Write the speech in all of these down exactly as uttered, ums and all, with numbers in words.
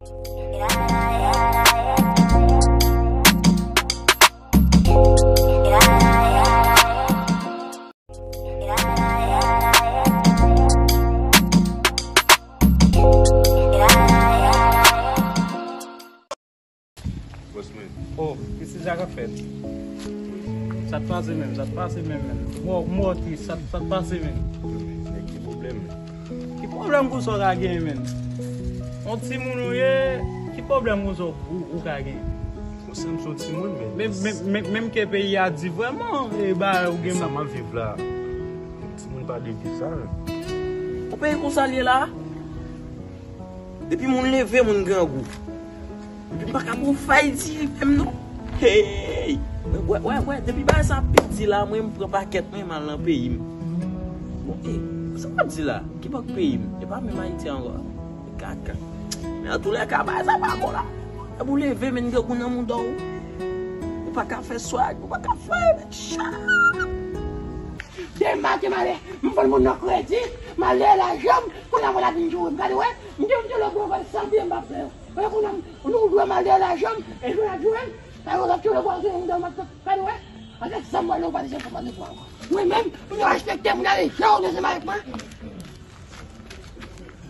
Bòs mwen. Oh, kisa k ap fèt? Sa t pase menm, sa t pase menm, menm. Mò, mò tris, sa, sa t pase menm. Nèg, ki pwoblèm? Ki pwoblèm konsa w ka genyen, menm? On timoun ou ye, ki pwoblèm konsa w, ou, ou ka genyen? Bon, se m se on timoun, men. Men, men, men, menm ke peyi a di vrèman, e ba ou gen. Sa m ap viv la, timoun pa dwe viv sa, menm. On peyi konsa l ye la? Depi moun leve, moun grangou. Epi m pa ka pran fay diri menm non. Hey! Wè, wè, wè, depi bagay sa ap piti la, mwen m pran pakèt mwen, m al nan peyi m. Bon, e, sa w ap di la? Ki bòk peyi m? E pa menm Ayiti ankò. Kaka. Men antoulèka, bagay sa pa bon la. Depi w leve, men grangou nan mouda w. Ou pa ka fè swag, ou pa ka fè, men chat. Demen maten m ale, m vann moun nan kredi, m ale lajan m, kounye a moun la vin joure m, gade wè, m di m di lòt bò fè san byen m pa fè yo. Wè kounye a, nou jwe m al dèyè lajan m, e jwe la jwe m, pa yo lòt yo lè vwazen yon dan m ap fè, gade wè, avèk sa m wè nou pa desann konprann nou ankò. Mwen menm, m yo respekte moun ale jan yo desann avèk mwen.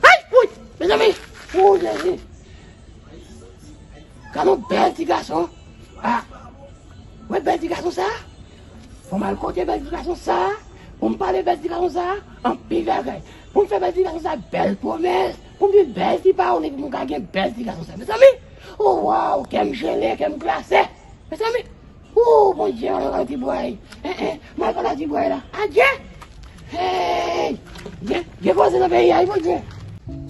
Ay, woy, mezanmi, o Jezi. Gade yon bèl ti gason. Ah. Wè bèl ti gason sa? Fò m al kote bèl ti gason sa pou m pale bèl ti gason sa anpil bagay. Pou m fè bèl ti gason sa bèl pwomès. Pou m di bèl ti pawòl epi pou m ka gen bèl ti gason sa. Mezanmi, o waw, kè m jele, kè m glase. Mezanmi, o Bondye, m al pale ti bway. En, en, m al pale ti bway la. Adye! Hey! Gen, gen koze nan peyi a, wi, Bondye.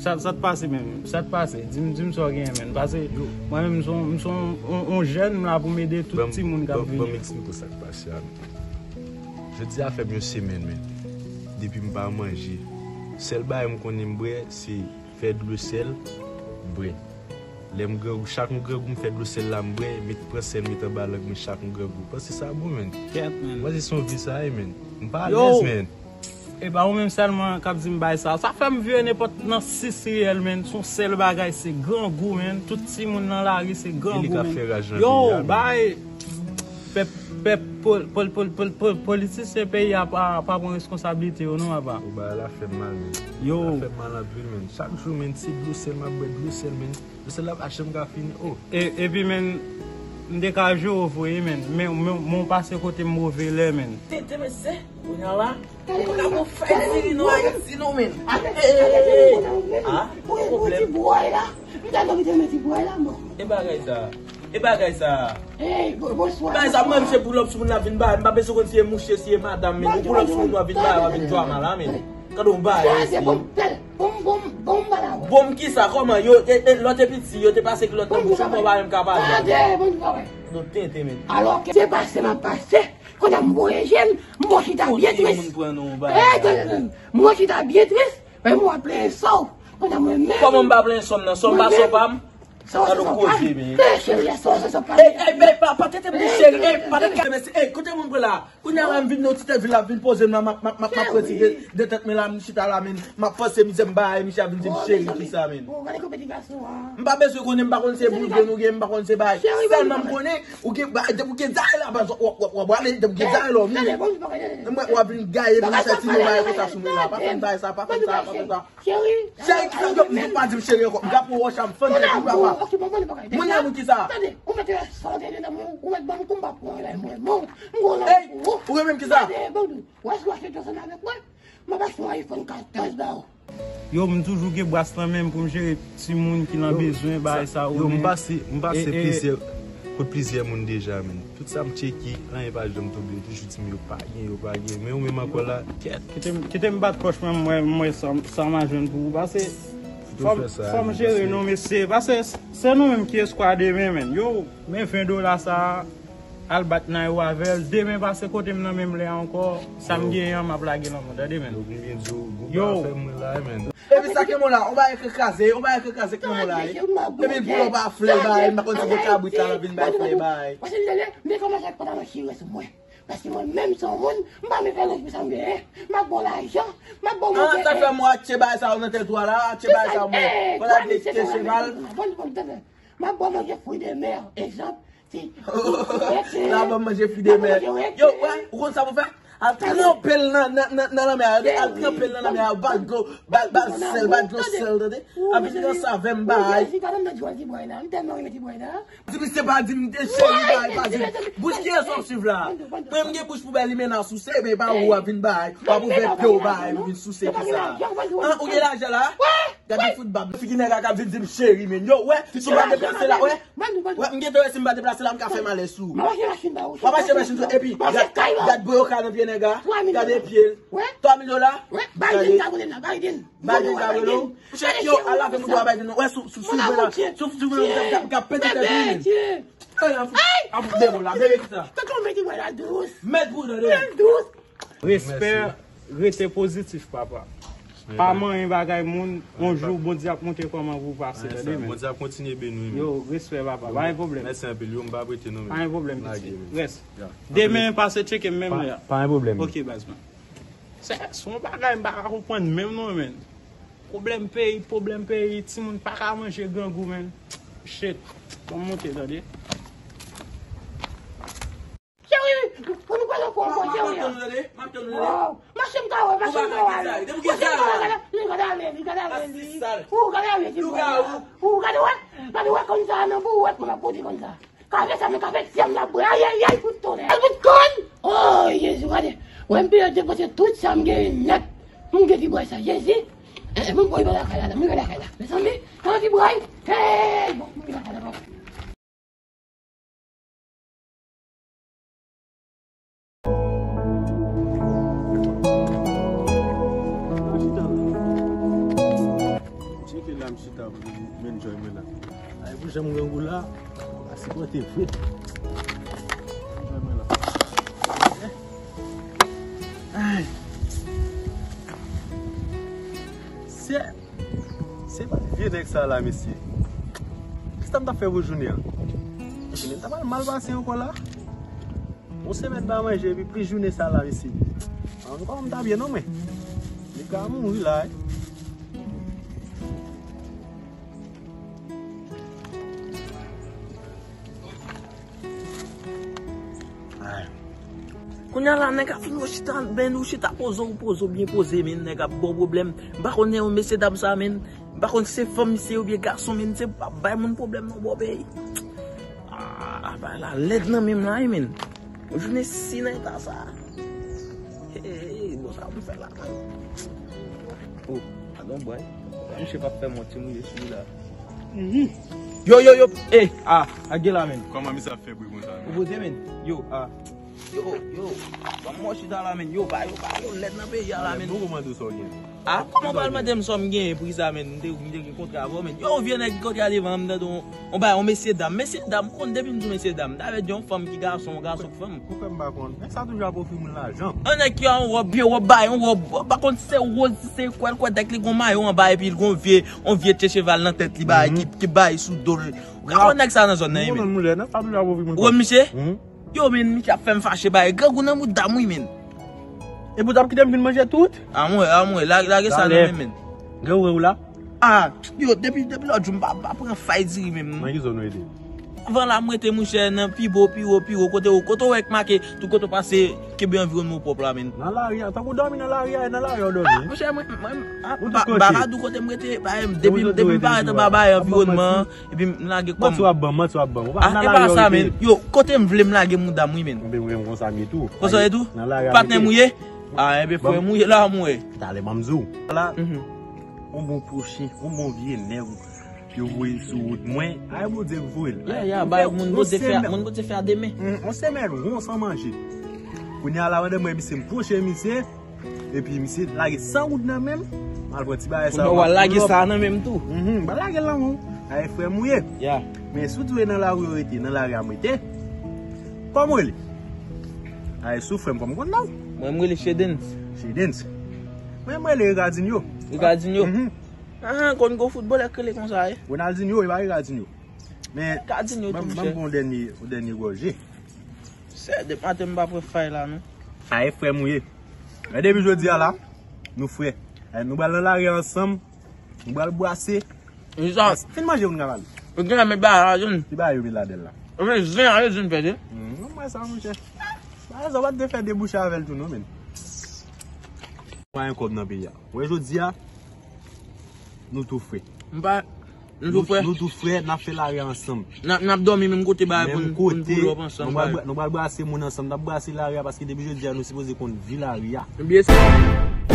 Sa, sa t pase menm? Sa t pase? Di m, di m sa w genyen, menm. Pase, mwen menm, m se yon, m se yon, yon, yon jèn, m la pou m ede tout timoun k ap vini. Ban m, ban m eksplike w sa k pase a, menm. Jodi a fè m yon semèn, menm. Depi m pa manje. Sèl bagay m konnen m bwè, se fè dlo sèl, bwè. Lè m grangou, chak m grangou, m fè dlo sèl la, m bwè, met pran sèl, met anba lang mwen, chak m grangou. Panse sa bon, menn. Kèt, menn. Panse se yon vi sa ye, menn. M pa alèz, menn. E pa ou menm sèlman k ap di m bay sa. Sa fè m vire nenpòt nan sis riyèl, menn. Se yon sèl bagay, se grangou, menn. Tout timoun nan lari, se grangou, menn. E li k ap fè raj nan peyi a, menn. Yo, bay. Pèp, pèp, pol-, pol-, pol-, pol-, pol-, politisyen peyi a pa, pa pran reskonsablite yo non, apa. O, bagay la fè m mal, menn. Yo. Sa fè m mal anpil, menn. Chak jou, menn, se dlo sèl m ap bwè, dlo sèl, menn. Dlo sèl la pa janm ka fini, o. E, epi, menn, m te ka jere w vre, menn. Men, men, men w pase kote m move lè, menn. Tenten, mesye, kounye a la. Ou pa ka pran fay diri non, Ayiti non, menn. Ah, pwoblèm. E bagay sa. E bagay sa. Bagay sa, mwen, misye pull up sou moun la vin ba, m pa bezwen konn si e mouche, si e madanm, menn. Ou pull up sou moun la vin ba, w ap vin djwama la, menn. Gade yon bagay, mesye. Bon, bon, bon, bon, bon, bon, bon. Bon, kisa, kòman, yo, e, e, lòt e piti, yo te pase kilòt nan bouch ou, mwen pa menm ka pale. Tande, bon, bon, bon. Nou tenten, menn. Alò, ke se pase, m ap pase. Kounye a m voye je m, m wè w chita byen tris. Kote moun pran nou, bagay la? Eh, tande, tande. M wè w chita byen tris, men m wè w ap plenyen sò w. Kounye a mwen menm. Kòman m pa plenyen sò m nan? Sò m pa sò pa m? Sa w se sò pa m. Tande, cheri, sa w se sò pa m. Ey, ey, ey, pa, pa tete m di cheri, ey, pa tete m di cheri, ey, kote moun pran la? Kounye a la m vin nan yon ti tèt vil la, vin poze m la, m ap, m ap, m ap, m ap pran ti de, de tèt mwen la, m chita la, menn, m ap panse mizè m bay, misye ap vin di m cheri, kisa, menn. M pa bezwen konnen, m pa konn se boul grenn ou gen, m pa konn se bay. Sèlman m konnen, ou gen, ba, depi w gen zay la, baz, w, w, w, w ap ale, depi w gen zay la, w vini. M wè w ap vin gaye, vin fè ti mo bay konsa sou mwen la. Pa fè m bay sa, pa fè m sa, pa fè m sa. Cheri, kisa w ap di, pa di m cheri ankò. M ka pran wòch a m fann tèt ou, papa. Mwen nan moun kisa? Tande, ou mèt sa w te nan mwen, ou mèt ban m kou m pa pran lè mwen, non. M gwo nan ou. Ou renmen m kisa? Tande, ban m di w, w ap achte dlo sèl avèk mwen? M ap achte yon iPhone katòz ba ou. Yo, m toujou gen bras nan men m pou m jere timoun ki nan bezwen, bagay sa yo, yo, men m pase, m pase plizyè, kot plizyè moun deja, menn. Tout sa m tcheke, anyen pa janm tonbe. Yo toujou di m yo pa gen, yo pa gen. Men ou menm ankò la, kèt. Kite m, kite m bat pòch mwen, m wè, m wè sa, sa m a jwenn pou ou. Pase, fò m, fò m jere non, mesye. Pase, se nou menm ki eskwa demen, menn. Yo, men ven dola sa a. Al bat nan yo avè l. Demen pase kote m nan menm lè a ankò. Sa m genyen an, m ap lage nan mond. Tande, menn. Yo vin di w, gwo bagay fè mwen la, menn. Epi sa Kemo la, on bagay k kraze, on bagay k kraze Kemo la, e. Epi pou yo pa flè bay, m pa konn si gen kabrit la, l ap vin bay flè bay. Pase m tande, m te kòmanse ak pantalon chire sou mwen. Paske mwen menm se yon moun, m pa vle fè lòt pou sa m genyen. M ap ba w lajan, m ap ba w manje. Ah, sa fè mwen atche bagay sa yo nan tèt ou a la, atche bagay sa yo mwen. Fò l ap te cheval. Bon, bon, bon, bon. M ap ba w manje fruits de mer, egzanp. L ap ba m manje fruits de mer. Yo, wè, ou konn sa pou fè? Al tranpe l nan, nan, nan, nan lanmè a, al tranpe l nan lanmè a, ba l dlo, ba l, ba l sèl, ba l dlo sèl, tande? Ap vin nan sa avè m bay. Di misye pa di m te cheri bay, pa di m. Bouch kiyès w ap swiv la? Mwen m gen bouch pou bay limena souse, men pa ou w ap vin bay, w ap ouvè pye w bay, ou vin souse ki sa? An, ou gen lajan la? Gade fout bab. Figi nèg la k ap vin di m cheri, men yo, wè, si m pa deplase la, wè. Wè, m gentan wè si m pa deplase la, m ka fè malè sou ou. W ap achte machin sou, epi gad, gad boyoka nan pye nèg la, gade pye l. Twa mil dola. Gade. Biden Gabriel. Yo, al lave mouda Biden non. Wè, sou, sou, sou vre la. Sou, sou vre la, m ka pete tèt ou, men. Ay, an fout, an fout de mo la, bebe ki sa. Mèt bouda de. Respè, rete pozitif, papa. Pa manyen bagay moun, yon jou Bondye ap montre kòman pou pase, tande, men. Bondye ap kontinye beni w, men. Yo, respè, papa, pa gen pwoblèm. Mèsi anpil, yo, m p ap rete non, men. Pa gen pwoblèm, piti. Rès. Demen, pase tcheke m menm lè a. Pa gen pwoblèm. Ok, baz mwen. Se, se yon bagay m pa ka konprann menm non, men. Pwoblèm peyi, pwoblèm peyi, timoun pa ka manje grangou, men. Shit. Bon, m monte, tande. Cheri, pou nou pale ankò, ankò, cheri. M ap tann ou, tande. M ap tann ou, tande. Wow. Mache m ka wè, mache m ka wè. Li gade ale, li gade ale, li. Ou gade ale, ti bwa. Ou gade wè, gade wè konn sa nan bouwèt, mwen ap pote konn sa. Kafe sa, men kafe ti a m la bwè. Ay, ay, ay, kout tonè. Al kout kòn. Oh, Jezi, gade. Wè m peye depanse tout sa m genyen nèt. M gen ti bwa sa, Jezi. Eh, eh, mwen voye lakay la, mwen voye lakay la. Mezanmi, yon ti bwa. Hey, bon, mwen voye lakay la, bon. Chita la. Cheke la, m chita pou m enjoy mwen la. Ay, pou jan m grangou la, m pa sipòte vre. Enjoy mwen la. Ay. Se Se pa vye nèg sa la, mesye. Kisa m t ap fè pou jounen an? Jounen an ta pral mal pase ankò la. Yon semèn pa manje, epi plis jounen sa la, mesye. An, m kwè m ta byen non, mwen. Li ka mouri la, wi. Kounye a la, nèg ap fin wè chita, men ou chita poze, ou poze, ou byen poze, men nèg ap ba w pwoblèm. M pa konn yon mesye dam sa, men. M pa konn si se fanm misye oubyen gason, men se pa bay moun pwoblèm nan bò peyi. Ah, bagay la lèd nan men m la, wi, men. Yon jounen si nan eta sa. Hey, bon, sa pou fè la. Oh, gadon bway. Misye p ap fè m yon ti mouye sou li la. Mhm. Yo, yo, yo. Eh, ah, a gen la, men. Kòman misye ap fè bri konsa, men? Ou poze, men. Yo, ah. Yo, yo. Ban m mò chita la, men. Yo, ba yo, ba yo lèd nan peyi a la, men. Bon, kòman dou sa w gen? Ah, kòman w pral mande m sa m genyen pri sa, men? M te, m te gen kontra avè w, men. Yo, vye nèg ki kontra devan m, tande w. On bagay, on mesye dam. Mesye dam, ou konn depi m di w mesye dam, sa vle di yon fanm ki gason, yon gason ki fanm. Poukò m pa konn? Nèg sa toujou ap ofri moun lajan. Yon nèg ki an wòb, vye wòb, bay yon wòb, pa konn si se woz, si se kwè, l kwè dèk li gon mayo anba, epi l gon vye, yon vye tche cheval nan tèt li, bay, ki, ki bay sou do l. Ou ka wè nèg sa nan zòn nan, wi, men. Ou konn moun lè, nèg sa toujou ap ofri moun kòb. Ou wè misye? Yo, men, misye ap fè m fache, bay. Grangou nan mouda m, wi, men. Epi w t ap kite m vin manje tout? A mwen, a mwen, la, lage sa nan men, men. Gen ou, ou la? Ah, yo, depi, depi lòt jou, m pa, pa pran fay diri menm. Nan ki zòn ou rete? Van la, m rete, monchè, nan pi bo, pi wo, pi wo, kote ou, kote ou wè k make, tout kote w pase, kenbe anviwònman w pwòp la, men. Nan lari a, tankou w dòmi nan lari a, e nan lari a w dòmi. Ah, monchè, mwen, mwen, ah, ba, ba, ba, di w kote m rete, ba, depi, depi m parèt anba bay anviwònman an, epi m lage kò m. Manti w ap ban m, manti w ap ban m. Ou pa nan lari a w rete. Ah, e pa sa, men. Yo, kote m vle m lage mouda m, wi, men. Enben, mwen, konsa m ye tou. Konsa w ye tou? Nan lari a w rete. Patnè m ou ye? Ah, enben, frè m ou ye la, mwen. Talè ban m di w. La. Mhm. Yon bon pwochen, yon bon vye nèg yo voye sou wout mwen. Ay, Bondye k voye l. Ya, ya, bay moun Bondye fè, moun Bondye fè a demen. Mhm, yon semèn won san manje. Kounye a la, pandan mwen, misye, m pwoche misye. Epi misye lage san goud nan men m. M al pran ti bagay sa yo. Ou al lage sa nan men m tou. Mhm, m pa lage l nan men w. Ay, frè m ou ye. Ya. Men si w di w nan lari w rete, nan lari a m rete. Kòman w rele? Ay, sou frè m, fò m konn non w. Mwen, m rele Chedens. Chedens. Mwen, m rele Ricardinho. Ricardinho? Mhm. Ah, konn gwo foutbolè k rele konsa, wi. Ronaldinho, e pa Ricardinho. Men, Ricardinho tou, monchè. Ban m pran yon dènye, yon dènye gòje. Se depi maten m pa pran fay la non. Sa e frè m ou ye. Men depi jodi a la, nou frè. Eh, nou pral nan lari a ansanm. Nou pral bwase. Kisa? Fin manje moun ka pale. Ou gen la met bagay la, John. Ki bagay yo met ladan l la? Ou men zen a, John fè de. Hmm, non, mwen sa, monchè. Bagay sa, w pa t dwe fè debouche avè l tou, non, men. Mwen gen kòb nan peyi a. Wè, jodi a, nou tou frè. M pa, nou tou frè. Nou tou frè, n ap fè lari ansanm. N ap, n ap dòmi menm kote bagay pou n, pou n pull up ansanm. Nou pral bra-, nou pral brase moun ansanm, n ap brase lari a, paske depi jodi a, nou sipoze konn vi lari a. Byen si.